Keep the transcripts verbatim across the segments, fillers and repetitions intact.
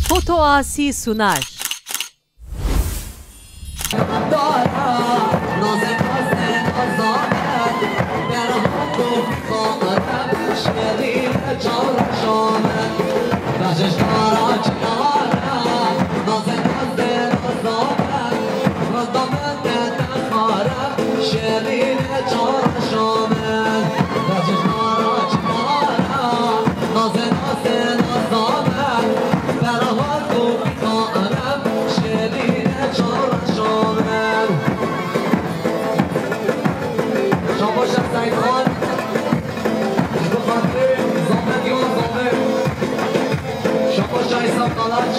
Foto Asi sunar. Şabaş Seyîd Xan. Ji bo xatirê zame diyo zame. Şabaş Şahîsa Kalaç.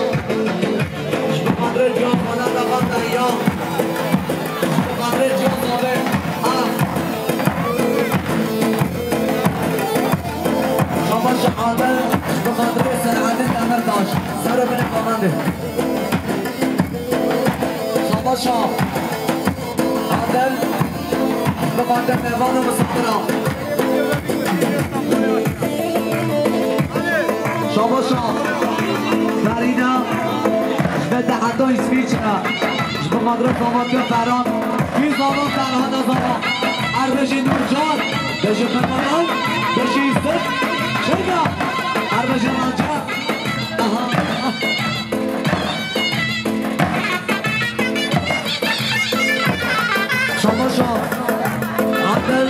Ji bo xatirê diyo xana da xan Derya. Ji bo xatirê diyo zame. Ah. Şabaş Adil. Ji bo xatirê Selahattin Demirtaş. Ser û binê komandê. Şabaşa Adel, bi xatir mêvan û misafira. Şabaşa Ferîda, ji ber te heta Îsvîçre, ji bi xatir Sametya Ferhan, wî zava Ferhana zava, Erbejî Nurcan, Bejî Ferhan, Bejî Yusuf, Çêga, Erbejî Raca, aha, aha. Şabaşa Adil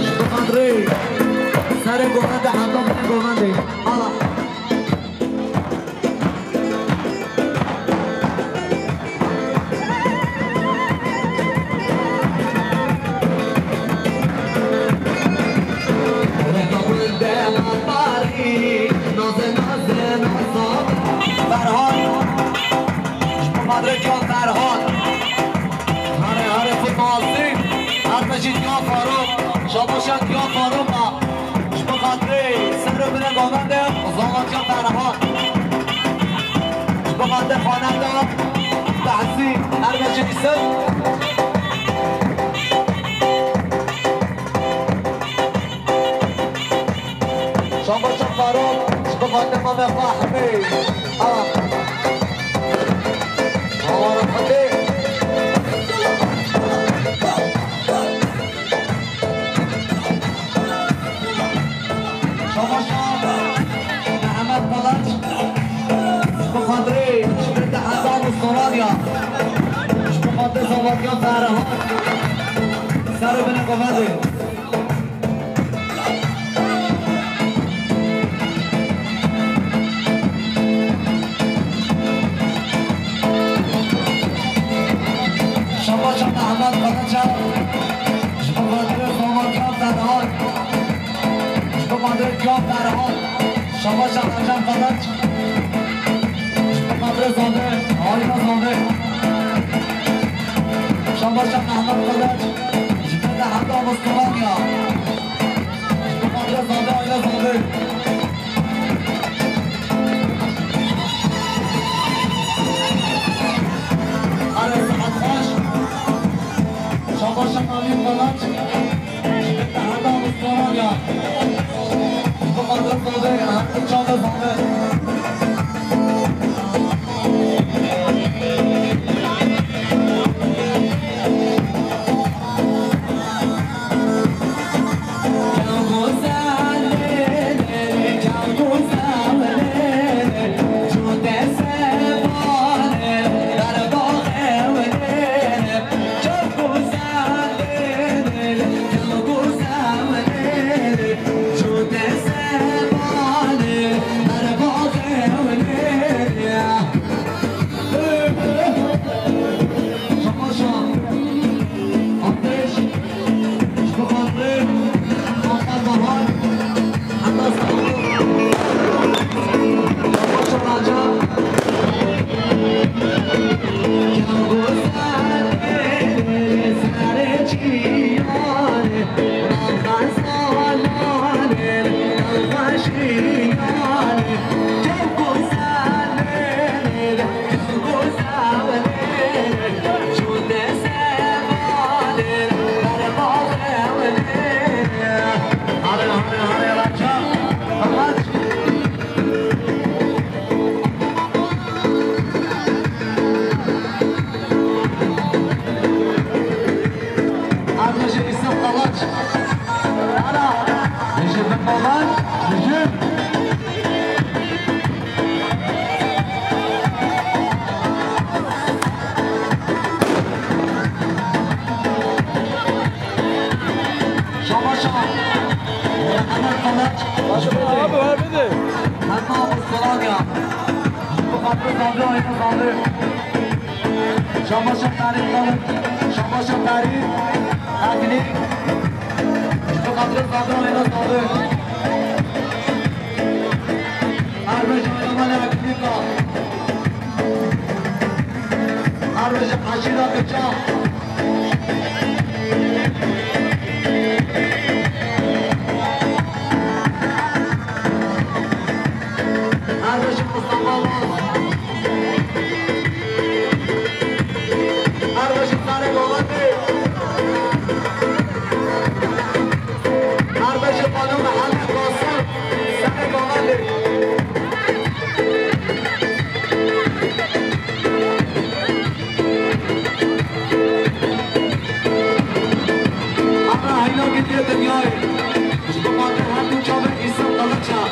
ji bi xatirê serê govende heta bin govendê. Ala. Ferhat. Ji bo xatirê Diya Ferhat. Hare, hare, futbolcî. Her bijî Diya Farûk. Şabaşa Diya Farûk a. Ji bo xatirê ser û binê govende, Zavakiya Ferhat. Ji bo xatirê xaneta Behzî, her bijî Yusuf. Şabaşa Farûk, ji bo xatirê Mame Fehmî. Ah. Hawara Fetê. Şabaşa Mehmet Kalaç. Ji bo xatirê ji bin de hezar û Soranya. Ji bo xatirê Zavakiya Ferhat. Ser û binê govendê. Şabaşa Mehmet Kılıç'a, ji bo xatirê Zavakiya Ferhat, ji bo xatirê Kiya Ferhat, şabaşa Ecem Kılıç, ji bo xatirê Zave, Hayna Zave, şabaşa Mehmet Kılıç, ji bo heta Mustafanya. Ji bo xatirê Zave, Ayla Zave. Are sihet xweş. Şabaşa Navîn Kalaç. Ji bo heta Mustafanya. Ji bo xatirê Zave, her çawa Zave. Salamiya. Ji bo xatir Sabri, Ayna Sabri. Şabaşa tarî, Şabaşa tarî. Akilî. Ji bo xatir Sabri, Ayna Sabri. Her beş Ayna Mali Akilî ka. Her beş Aşîra Kıça. Her beşi Mustafa Baz. Her beşi Sarı Golatı. Her beşi Banu Mehmet Kasım. Sarı Golatı. Ana heyna gidiye dinyayê. Ji bo xatir her du çavên Îsa Qiliç e.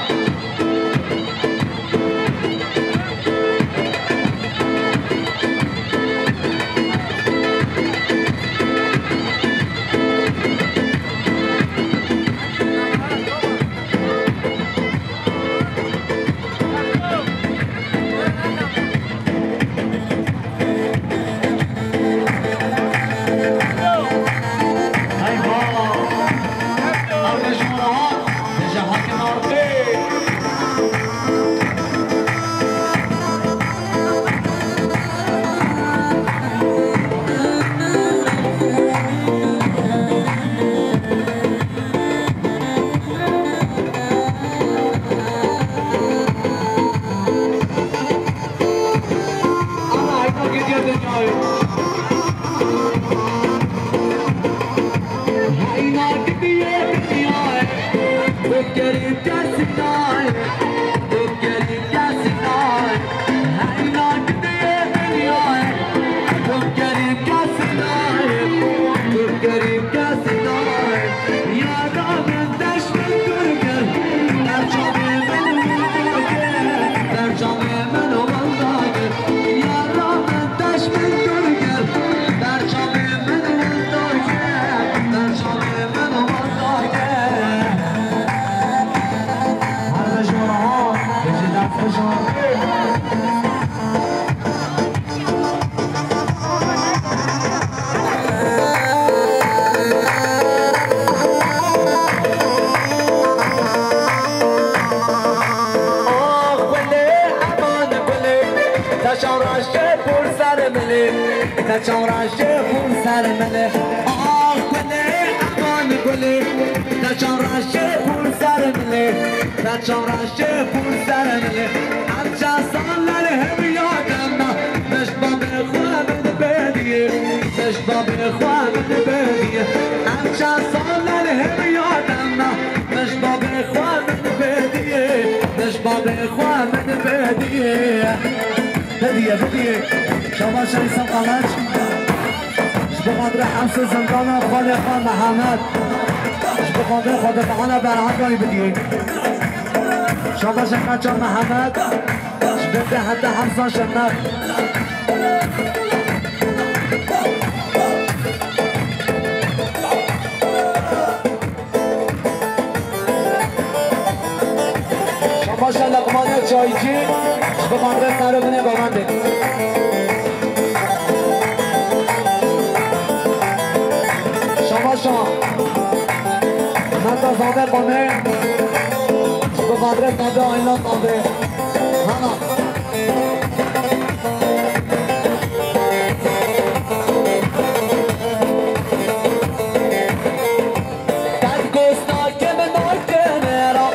Ax gulê, eman gulê, te çaw raştê pûr ser milê, te çaw raştê pûr ser milê. Ax gulê, eman gulê, te çaw raştê pûr ser milê, te çaw raştê pûr ser milê. Em çaw salan hemiya dema, min ji babê xwe min bêdiyê, min ji babê xwe min bêdiyê. Em çaw salan hemiya dema, min ji babê xwe min bêdiyê, min ji babê xwe min bêdiyê. Bidiyê, bidiyê. Şabaş Îsa Qalaç. Ji bo xatirê hepsê zindana xwedê xwe Mihemed. Ji bo xatirê xwedê Teala berhemdayî bidiyê. Şabaş Qalaç Mihemed. Ji bo te heta hepsa şemer. Şabaşa Leqmanê Çaycî, ji bo xatirê serê min ê bavendê. Şabaşa Meta Zade Xanê, ji bo xatirê Zade Ayna Zade. Hana. Dad gosta ke min nakene ra,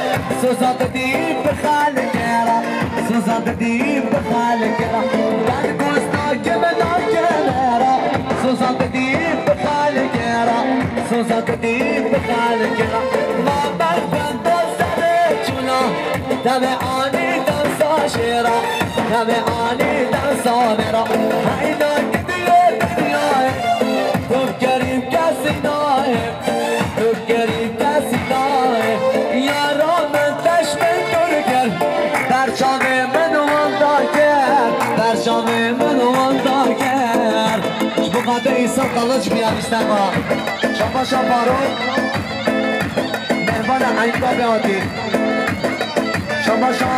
soza didî bi xalike ra, soza didî bi xalike ra. Dad gosta ke min nakene ra, soza didî bi xalike ra, soza didî bi xalike ra. Ma berxwenda serê çûna, demê anî demsa şêra, demê anî demsa mêra. Heyna gidiye dinyayê, tu kerîm kesî nayê. Û kerî kesî nayê, yara min teş min dûr kir, berçavê min wenda kir, berçavê min wenda kir. Ji bo xatir Îsa Qaliç biya işte ma. Şabaşa Faruk, mêrvana Eyîba Beatî. Şabaşa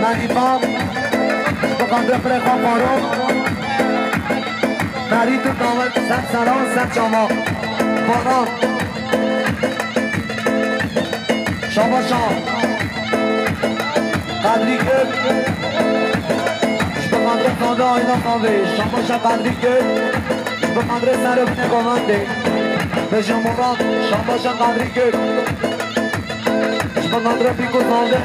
Merî Bab, bi qadre pirê xwe Farok. Merî tu dawet ser seran ser çava. Baran. Şabaşa Qadrî Gök, ji bi qadre Sade Ayna Sade. Şabaşa Qadrî Gök, ji bi qadre ser û binê govendê. Beja Murat, şabaşa Qadrî Gök. Ji bin Andra Pîko Salde.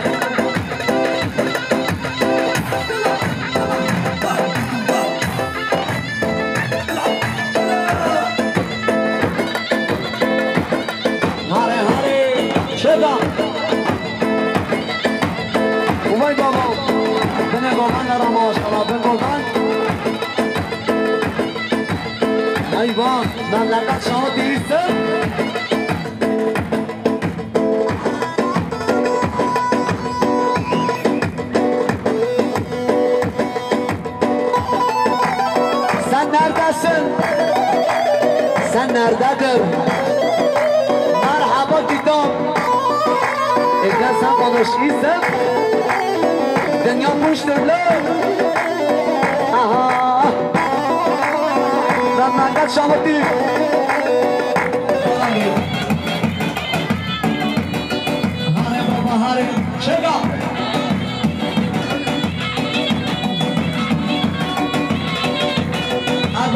Hare hare, çeda. Uvay baba, bine govan nara maşallah, bin govan. Eyvah, memleket şaha değilsin. Sen neredesin? Sen nerededir? Merhaba kitab. Eke sen konuşuyorsun. Dünya kuştur lan. Aha. Memleket şamatî. Hare baba, hare. Çeka.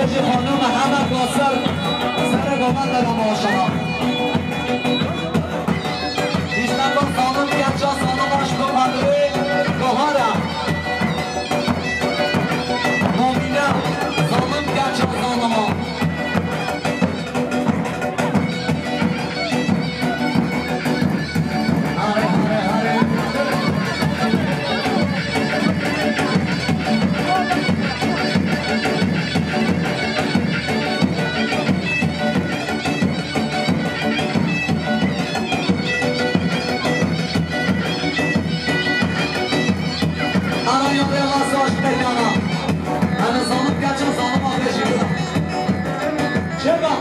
Ev jî xanûm Mehmet Nasir. Serê govan de maşallah. Îşte bu zalim genca zalim aşk bu kadri. Gohara. Nomine. Zalim genca zalima. Ara ya bê xasa aşk pekana. Em zalim keça zalim a bêjî bira. Çeka.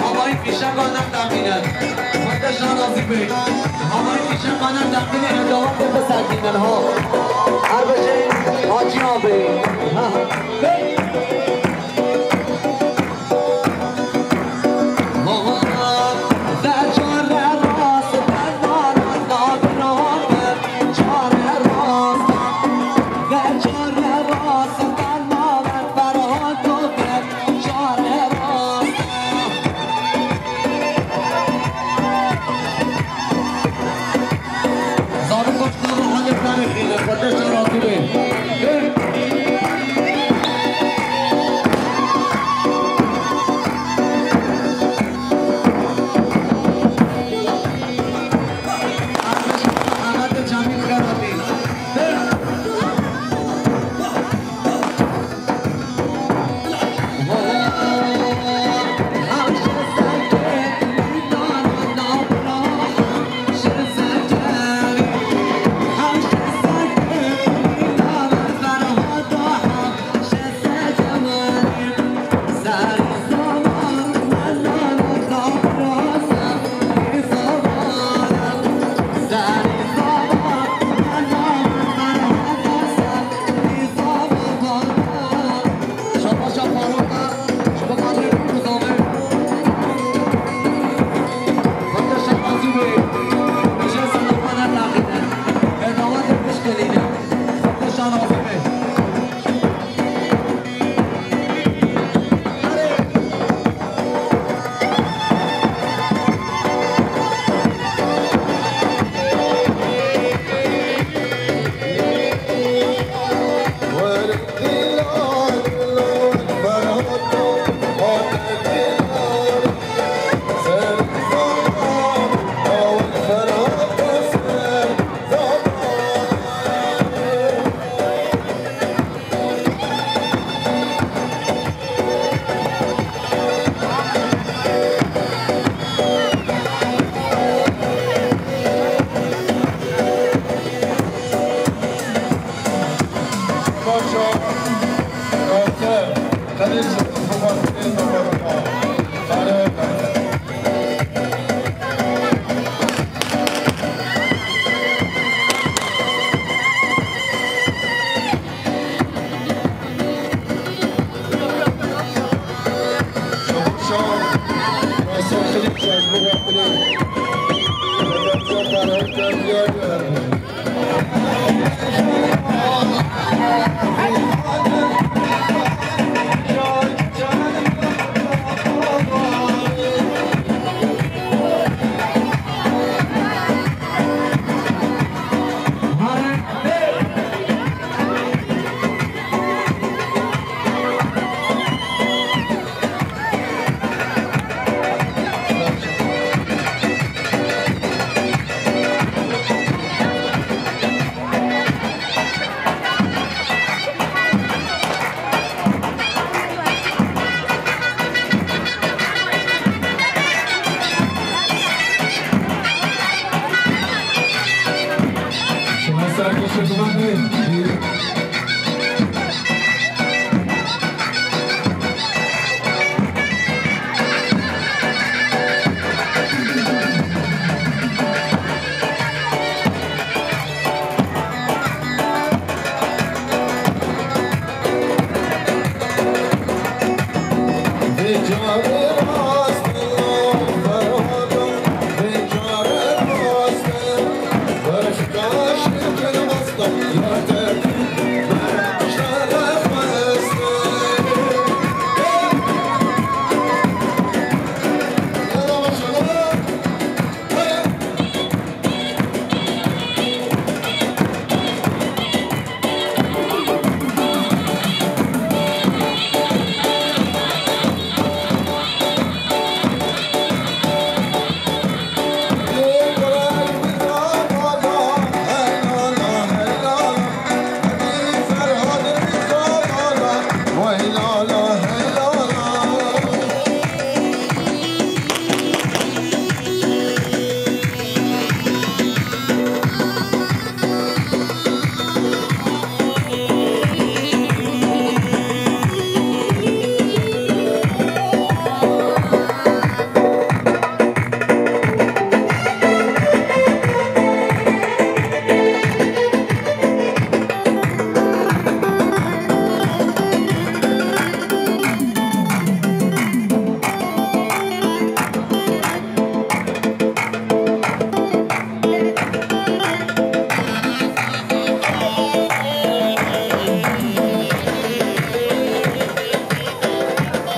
Havayî fîşekan neteqînin. Xwedê şan razî be. Havayî fîşekan neteqînin, dawetê bisekînin ha. Her bijî Hacî abi. Ha. Zarok koçlar halê karê xêle, xwedê şer hatî bê.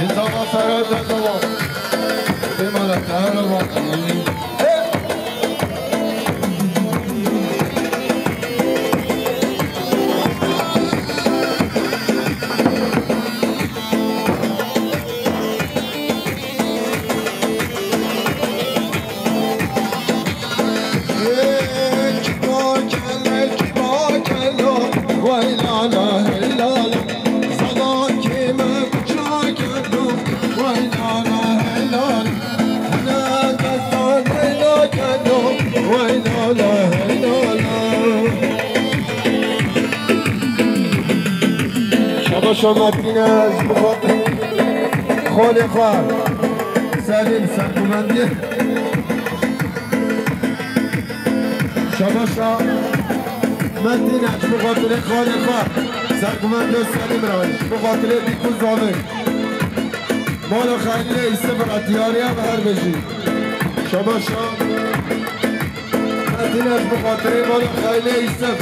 Zava sara da zava. Bimala tara va. Şabaşa Metîne ji bo xatirê xalê xwe Selîm Serkûmendiyê. Şabaşa Metîne ji bo xatirê xalê xwe Serkûmendiyê Selîm re, ji bo xatirê dîk û zavê. Mala Xelîlê Îsif re diyariya ve her bijî. Şabaşa Metîne ji bo xatirê mala Xelîlê Îsif,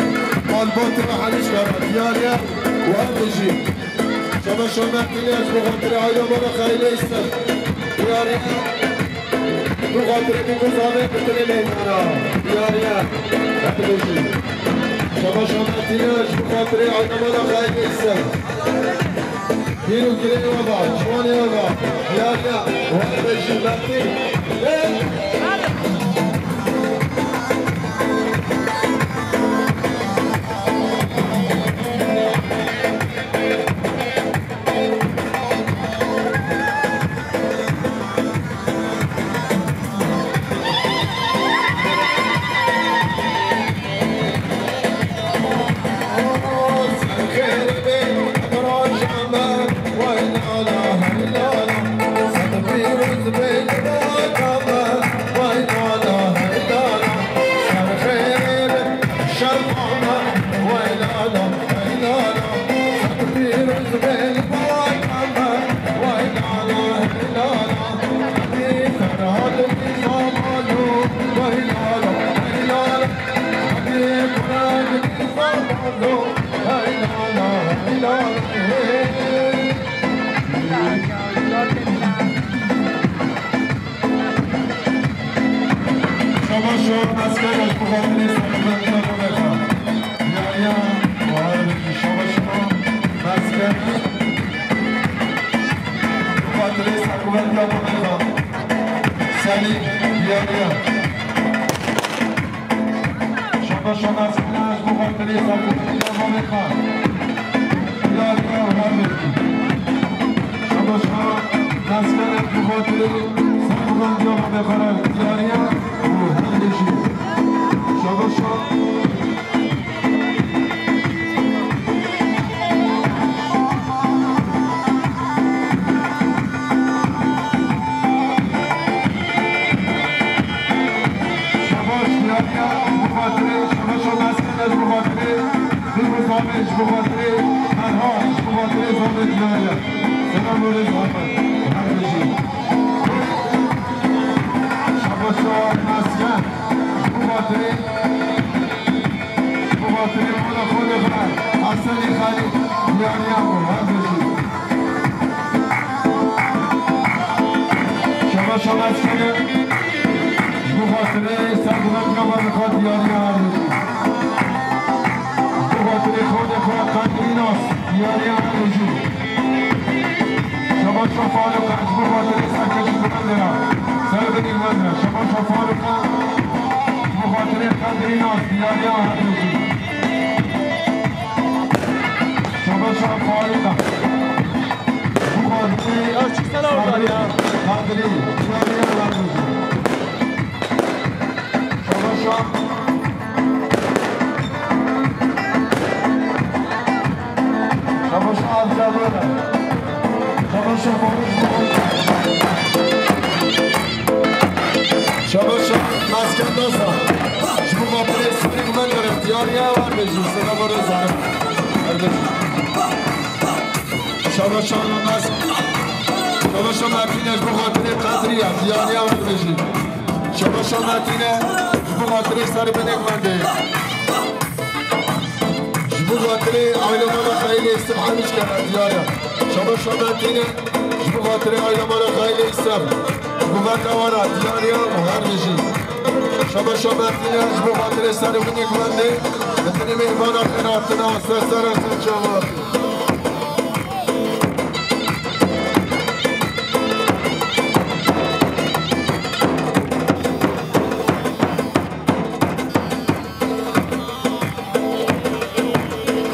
malbatê ve Henîşka re diyariya û her bijî. Şabaşa Metîne ji bo xatirê aîla mala Xelîlê Îsif, diyariya. Ji bo xatirê dîk û zavê bi tilê meydana, diyariya. Her bijî. Şabaşa Metîne ji bo xatirê aîla mala Xelîlê Îsif. Pîr û girê we ba, ciwanê we ba, diyariya, we be ji Metîn. Şabaş o, mesken, ez bi xatirê serkeftiya babê xwe. Diyariya, şabaş o, mesken. Bi xatirê serkeftiya babê xwe. Selîm, diyariya. Şabaşa mesken ji bo xatirê serkeftiya babê xwe. Diyariya û her bijî. Şabaşa mesken ji bo xatirê serkeftiya babê xwe re diyariya û her bijî. Şabaşa. Şabaş diyariya, ji bo xatirê, şabaşa mesken ji bo xatirê, dîk û zavê ji bo xatirê, Ferhat ji bo xatirê zavê diyariya. Selam û rêz Ahmet. Her bijî. Şabaşa mesken ji bo xatirê, ji bo xatirê mala xalê xwe, Hesenê Xelîl, diyariya xwe, her bijî. Şabaşa mesken e, ji bo xatirê serkeftiya babê xwe diyariya her bijî. Ji bo xatirê xalê xwe Qedrî Nas, diyariya her bijî. Şabaşa Faruq e, ji bo xatirê serkeftiya babê re. Ser binî babê re. Şabaşa Faruq e, ji bo xatirê Qedrî Nas, diyariya her bijî. Şabaşa Faruq e. Ji bo xatirê Ya çıksana oradan ya. Qedrî, diyariya her bijî. Şabaşa. Şabaşa Abdullah. Şabaşa Faruk. Şabaşa Mesken Dasa. Ji bo xatirê serê xwe re diyariya wan bêjin. Selam û rêz Arif. Her bijî. Şabaşa Nas-, Şabaşa Metîne ji bo xatirê Qedriya, diyariya wan bêjin. Şabaşa Metîne ji bo xatirê serê binêk mendê. Ji bo xatirê aîla mala Xelîlê Îsif Hemişka diyar e. Şabaşa Metîne ji bo Xatirê aîlê me re xaylê îstem. Guvenda wana diyariya û her bijî. Şaba şamertîne ji bo xatirê ser û binê guvendê. Bi tenê mêvana xêr hatina ser sera ser çava.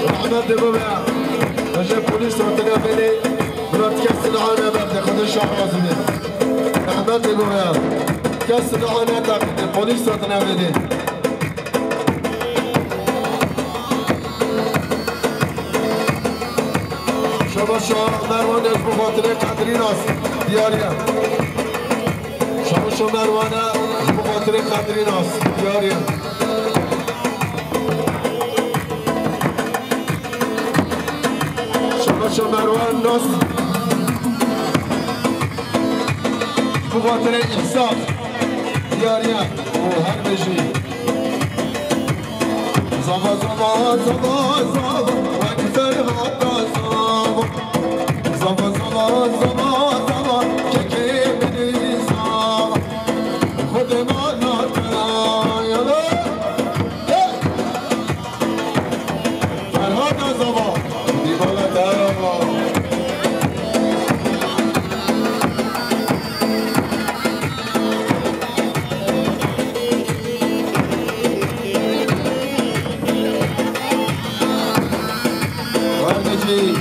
Rehmetê bibe. Hejê polîs hatine vênê. Bila kes silaha neberde. Xwedê şah razî be. Rehmetê bibe. Kes silaha neteqîne. Polîs hatine vênê. Şaba şa Merwan ez bi xatirê Qedrî nas diyariye. Şaba şa Merwan e, bi xatirê Qedrî nas diyariye. Şaba şa Merwan nas bi xatirê Îhsan diyariye û her bijî. Zava, zava, zava, zava, wek Ferhata zava. Zava, zava, zava, zava, kekê min ê zava. Xwedê mana te, yala. Hey! Ferhata zava, dîvala te. Kardeşim.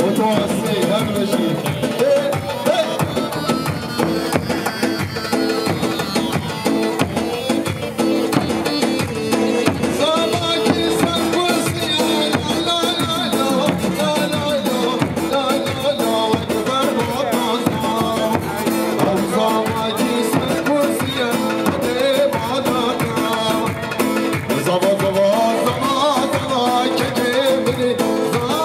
Oto asli, kardeşim. Hey, hey. Zava, zava, zava, zava, kekê min ê, zava.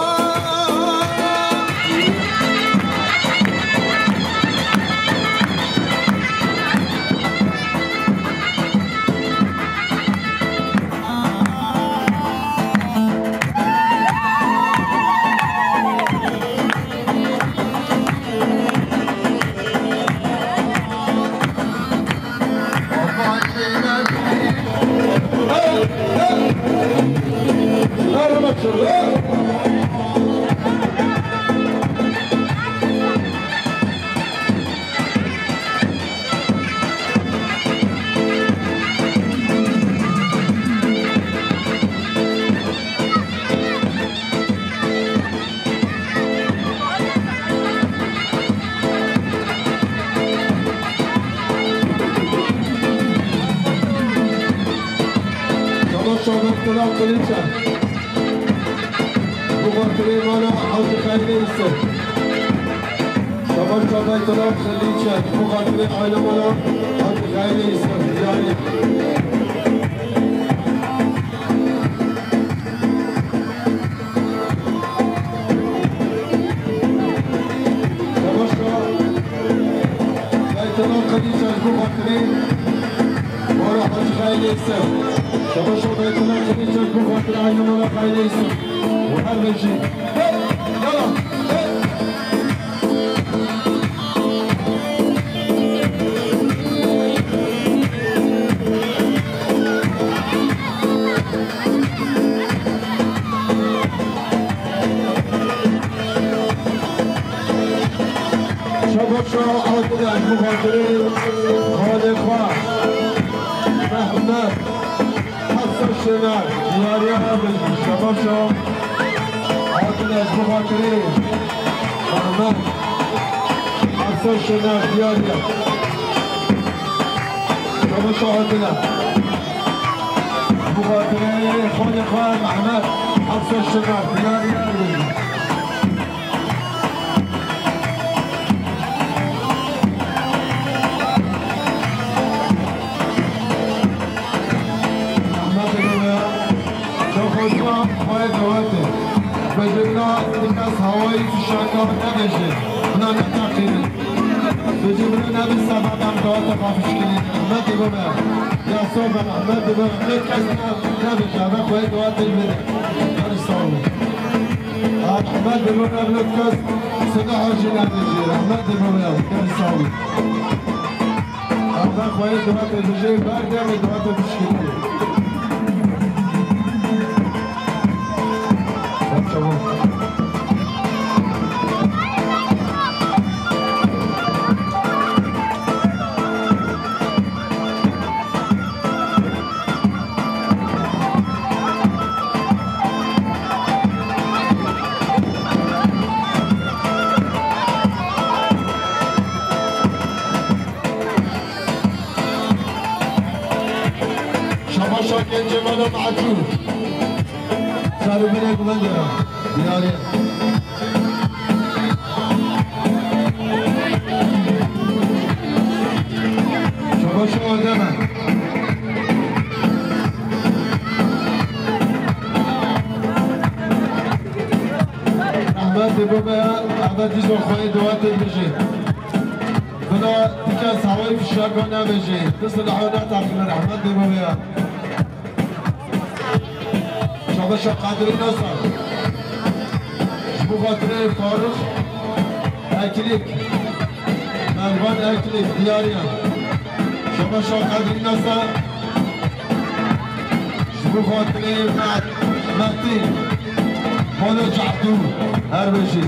Şaba şa Beytullah Qiliçe. Bu xatirê mala Hacı Xeyrê ise. Şaba şa Beytullah Qiliçe. Bu xatirê aile mala Hacı Xeyrê ise. Yani. Şaba şa Beytullah Qiliçe ji bo xatirê mala Hacî Xeyrê Îsem. Şaba şa Beytullah Qiliçe ji bo xatirê aîle mala Xeyrê Îsem. Û her bijî. Hey! Yala! Hey! Şaba şa hatine ji bo xatirê xalê xwe Mehmet Hesen Şener diyariya bibin. Şaba şa hatine ji bo xatirê Mehmet Hesen Şener diyariya. Şaba şa hatine. Bi xatirê xalê xwe Mehmet Hesen Şener diyariya bibin. Rehmetê bibin. Daxwaza xwe dawet e. Bejimna, kes hawayî fişaka nebêje. Buna neteqînin. Bejimna nebin sebeb em daweta xwe fişkirîn. Rehmetê bibin. Ya sobe rehmetê bibin. Kes ne, nebêje. Em xwe dawetê bidin. Hadi sağ olun. Rehmet dibe, ev kes silaha jî nebêjî. Rehmet dibe, ev kes sağ ol. Ev xweyê dewatê bijê, berdemê dewatê pişkirî. Tamam. Şabaşa gencê me de macû. Serê binê gulendê ya. Diyarê. Şabaşa Adem e. Rehmet dê bibe, ev dîsa xweyê dewatê bijî. Bila ti kes hawayê fişeka nebêjê. Ti silaha neteqîne, rehmet dê bibe ya. Şabaşa Qedirî Nasar. Ji bo xatirê Faruk Eklik. Mervan Eklik, Diyariye. Şabaşa Qedirî Nasar. Ji bo xatirê Me-, Metîn. Mala Cehdû. Her bijî.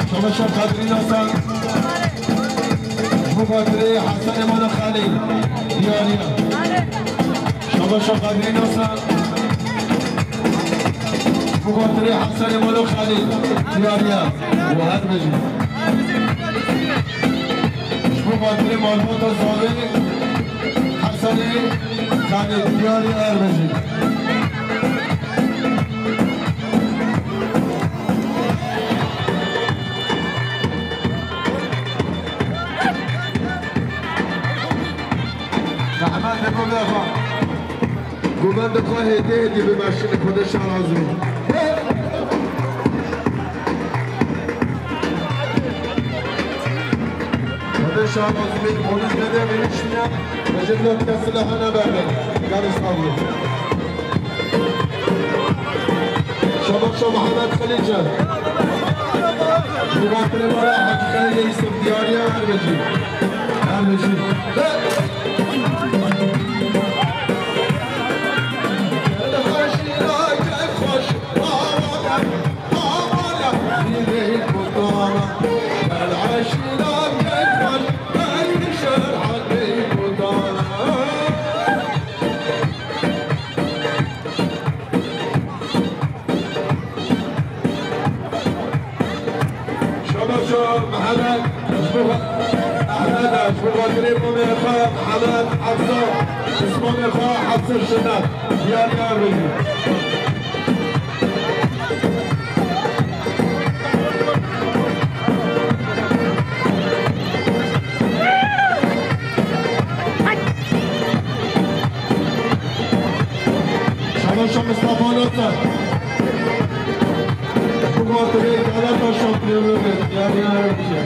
Şabaşa Qedirî Nasar. Ji bo xatirê Hesenê Mala Xelîl. Diyariye. Şabaşa Qedirî Nasar. Ji bo xatirê Hesenê Mala Xelîl. Diyariye. Û her bijî. Ji bo xatirê malbata Zavê Hesenê Xelîl. Diyariye, her bijî. Rehmet dê bibe xwe. Gumendê xwe hêdî hêdî bimeşîne, Xwedê şan razî. Xwedê şan razî. Polîs nede bêne şûne. Ji bila kes silaha neberde. Gelî sağ olun. Şabaşa Mihemed Xelîce. Ji bo xatirê me re Hecî Xelîlê Yusuf, Diyariye, her bijî. Her bijî. Şabaşa Mihemed, ji bo Ehmed, ji bo xatirê mamê xwe Mihemed Hafsa, pismamê xwe Hafsa Şener, Diyariye, her bijî. Şabaşa Mustafa Nasser. Bu xatirê Galata şampiyonu ve Diyariye, her bijî.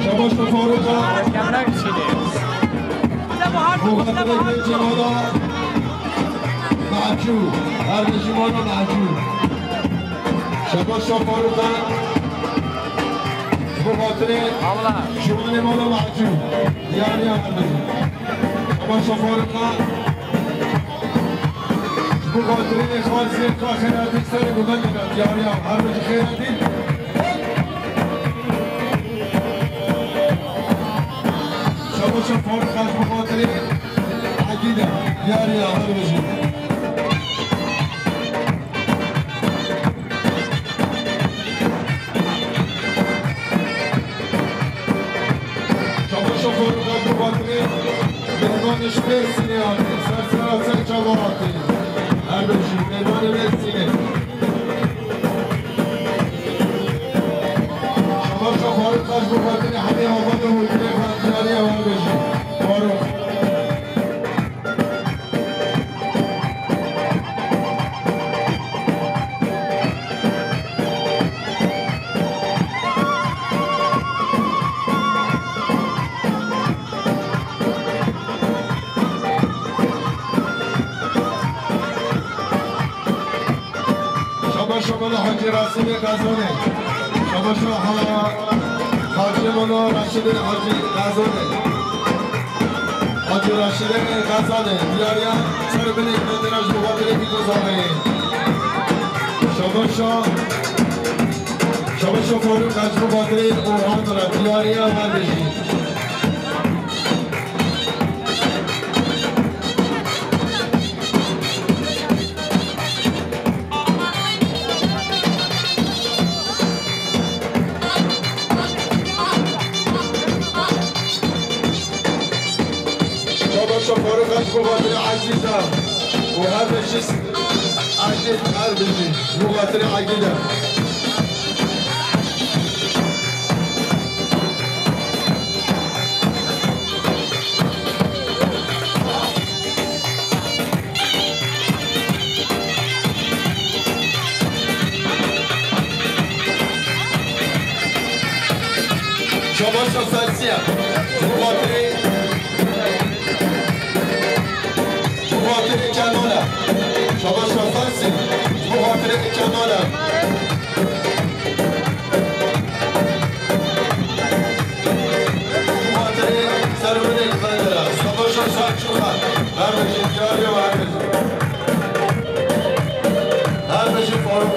Şabaş be Farûka. Muxatirê Cemala Mehcû. Her bijî mala Mehcû. Şabaş be Farûka. Muxatirê Şiwanê mala Mehcû. Diyariya her bijî. Şabaş be Farûka. Ji bo xatirê xalsê xwe Xêratîn serê gumendê me, Diyariya, her bijî Xêratîn. Şabaş be Farûka, ji bo xatirê Egîd e, Diyariya, her bijî. Şabaş Faruk Taş, bi xatirê hemî avan û hûrgulê xwe diyarî ewan bêjî. Faruk. Şabaş Şabaş Hacî Rasimê Qezanê. Şabaş Hacî Molo Raşidê Hacî Qezanê. Hacî Raşidê Qezanê. Diyariya ser binê kendine ji bo xatirê Bîto Zaveyê. Şabaş Şabaş Faruk Hacî bo xatirê Orhan Mira. Diyariya me bijî. Şabaş Faruk Aşk, bi xatirê Ezîza û her bijî Ezîz, her bijî, bi xatirê Egîda. Şabaş Fesiye. Bi xatirê, bi xatirê Kemal e. Şabaş Fesiye. Bi xatirê Kemal e. Bi xatirê Serwirê Bendera. Şabaş Selçûka. Her bijî diyarê û her bijî. Her bijî Faruk.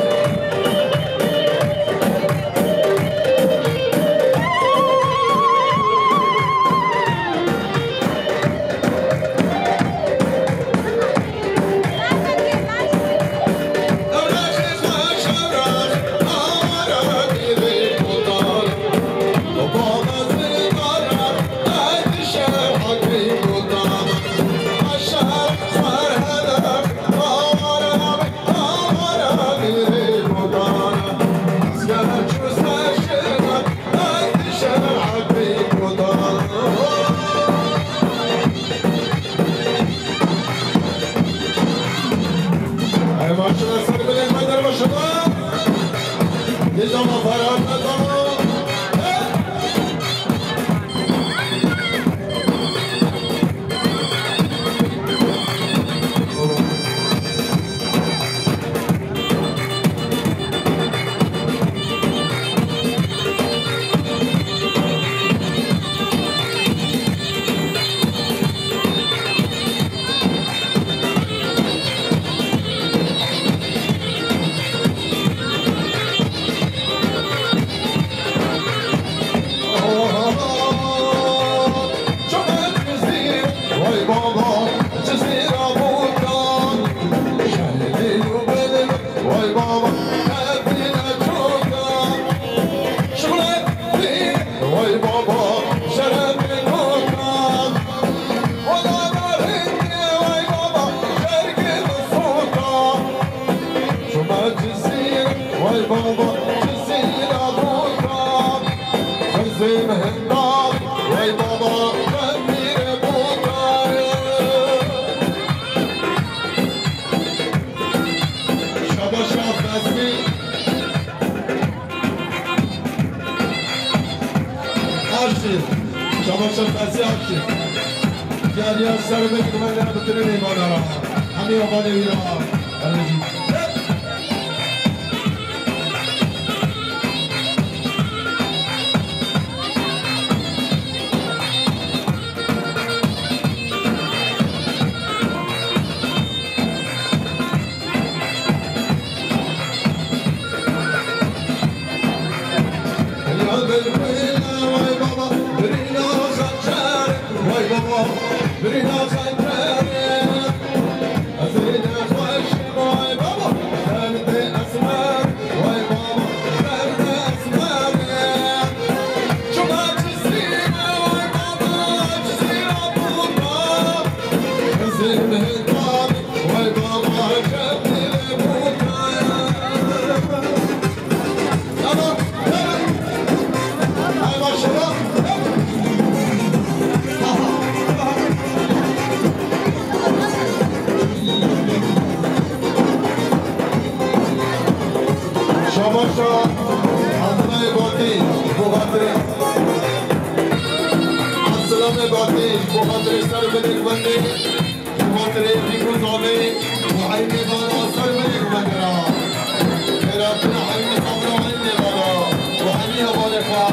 Ey maşallah, ser bilek, maşallah. Nizama Ferhat, nizama. Vay baba, Cizîr, vay baba, Cizîra Bûka, Xizim Hindal, vay baba, Demîrê Bûka. Şabaş Fesiye. Arşiv. Şabaş Fesiye arşiv. Gel ya, ser me gitme ne bütün meyvana. Hani o bana yürü. Vay baba, Cemile Paşa, Abdullah Batî, bu xatirê. Abdullah Batî, bu xatirê ser binêk bendê. Bu xatirê Fîrûz Amê, bu eynê bana ser binêk bendera. Xêratina eynê sabra eynê bana. Bu hemî hevalê xwe,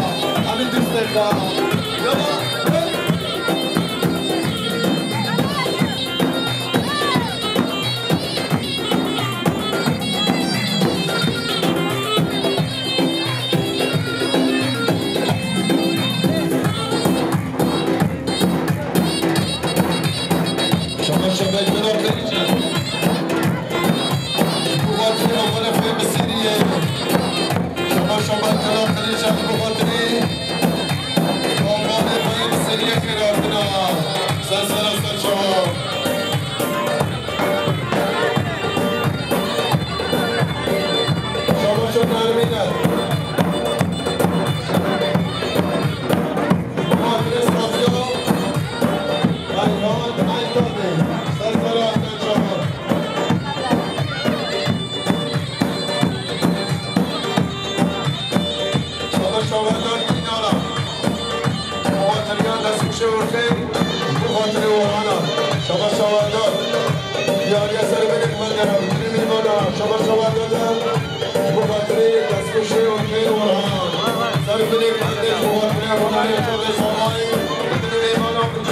hemî distê xwe. Yala, hey! Şaba şaba kela Xelîce. Bu xatirê amane xwe Misiriyê. Şaba şaba kela Xelîce bu xatirê. Amane xwe Misiriyê xêratina. Ser sera ser çava. Şaba şaba Ermîne. Şaba şaba Ermîne. Şaba şaba Ermîne. Diyariya ser binêk bendera, bütün mîvana, şaba şaba dede, ji bo xatirê destxweşê û xêr û riha. Ser binêk bendê, ji bo xatirê ronahiyê çavê Samayê, bütün mîvana, bütün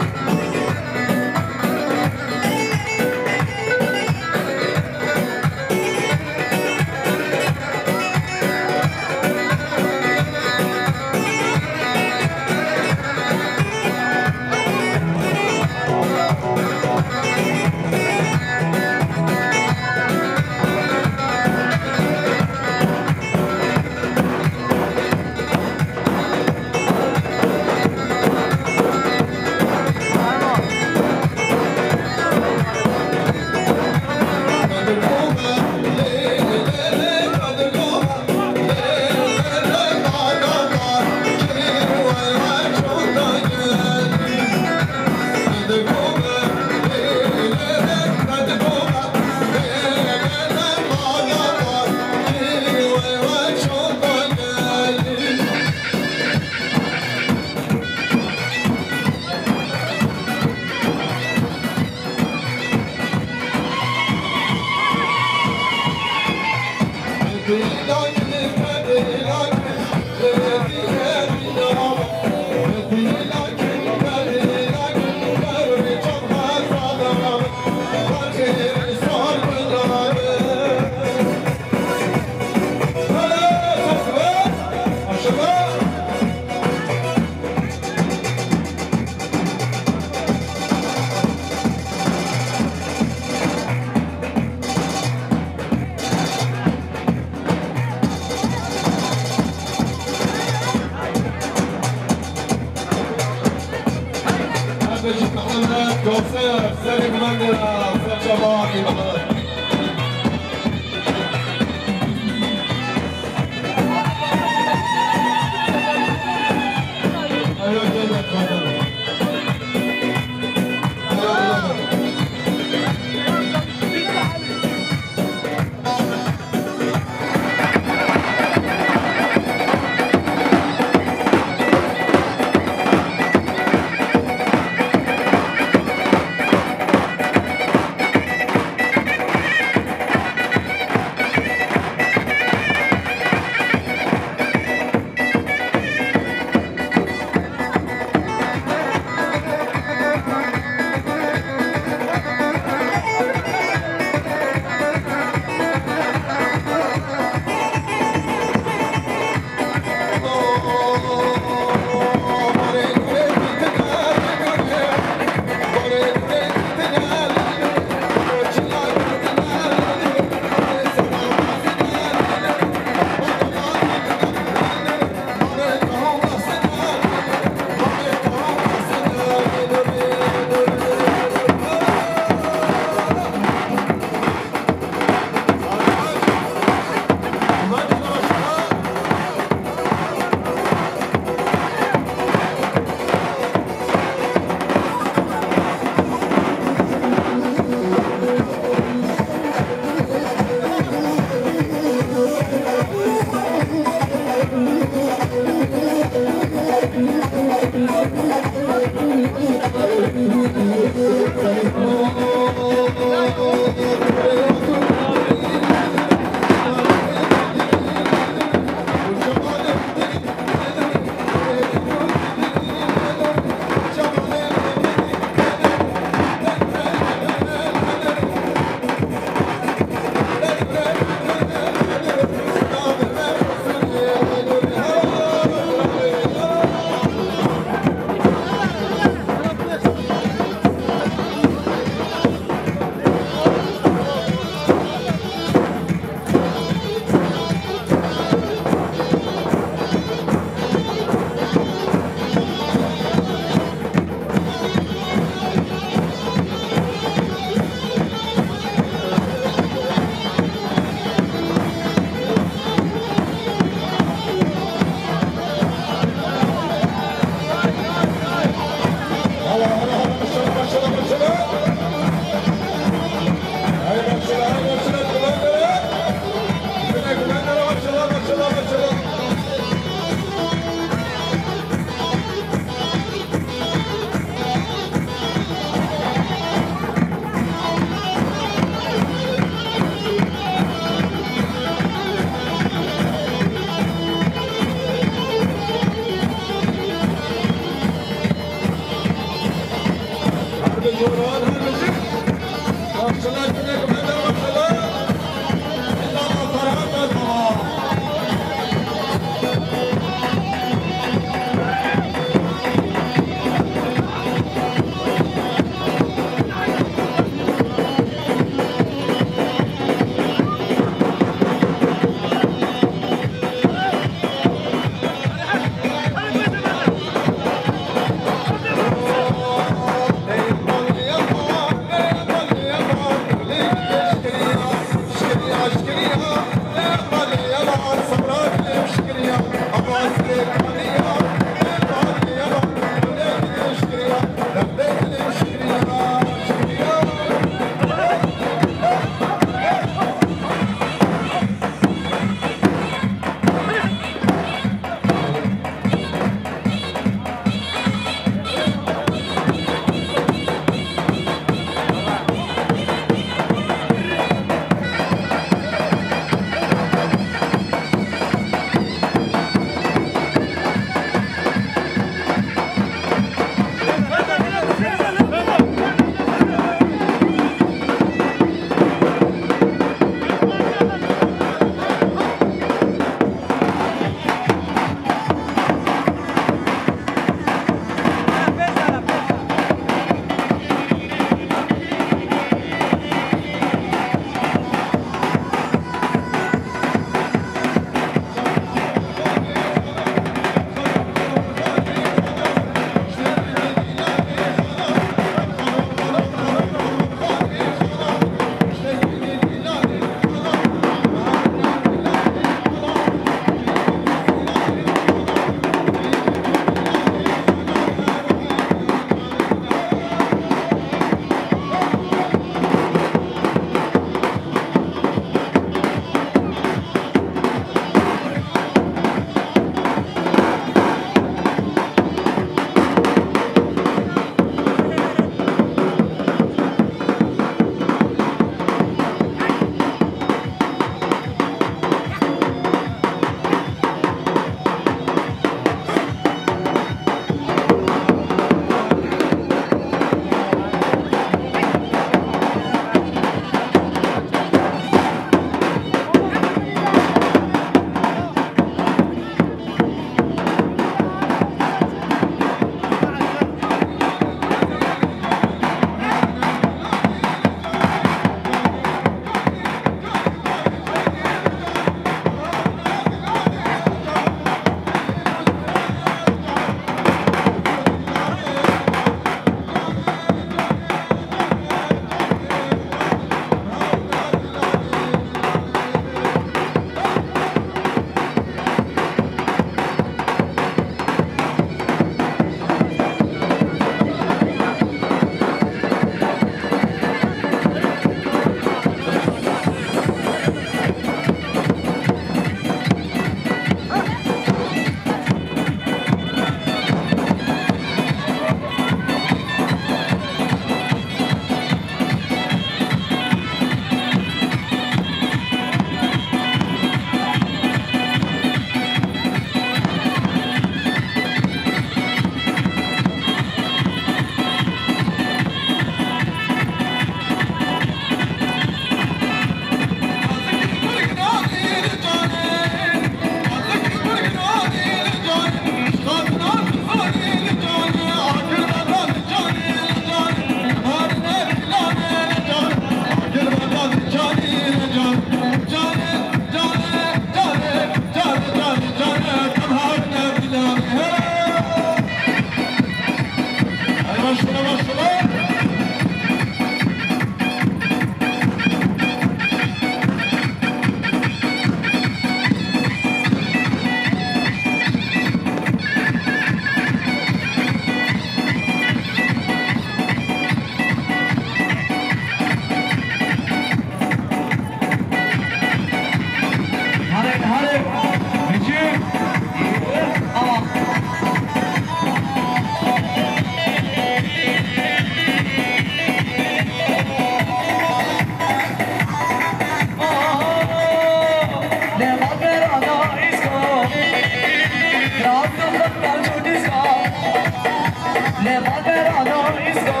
Lê ma berana îsko,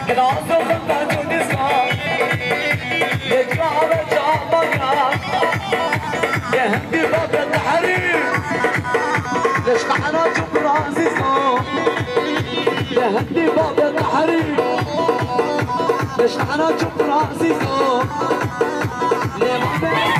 girazo xwe berdo diska, lê çawe çamana, lê hindî babe tehrî, lê ştehna çupra zîsko, lê hindî babe tehrî, lê ştehna çupra zîsko, lê ma berana.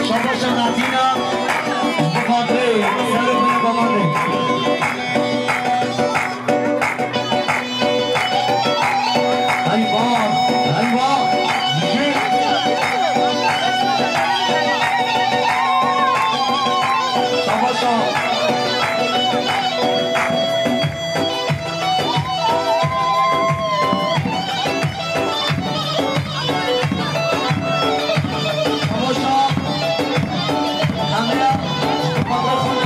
Şabaşa Natîna, bi xatirê serê xwe babanê. Eyvah, eyvah. Şabaşa. Şabaşa. Emre. Şabaşa.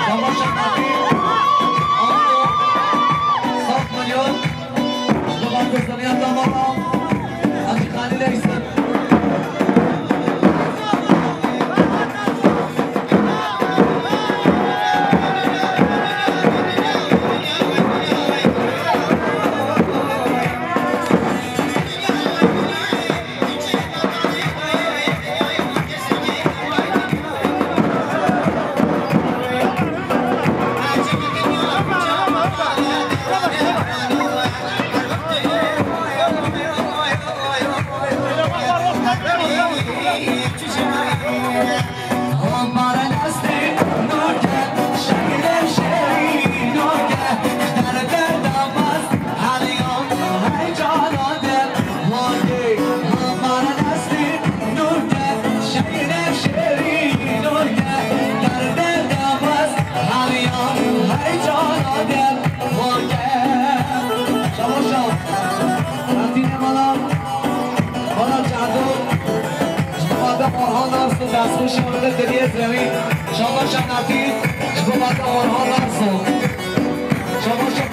Şabaşa. Saf milyon. Şabaşa. Saf milyon. Hacı Halil Eysen. Şabaşa. Natînê mala, mala Çado, ji bo Adem Orhan Arso, destxweşiya we de deriyê zewî. Şabaşa Natîn, ji bo Adem Orhan Arso. Şabaşa.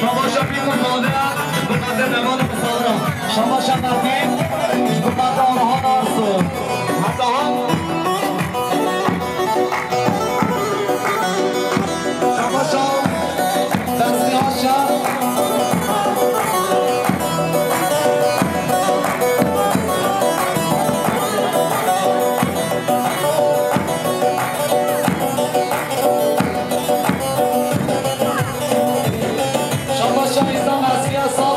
Şabaşa pîr û zade, ji bo Adem Nevan û Misafira. Şabaşa Natîn, ji bo Adem Orhan Arso. Heta han. Şabaşa, destê aşa. Şabaşa, îsa mesiya sağ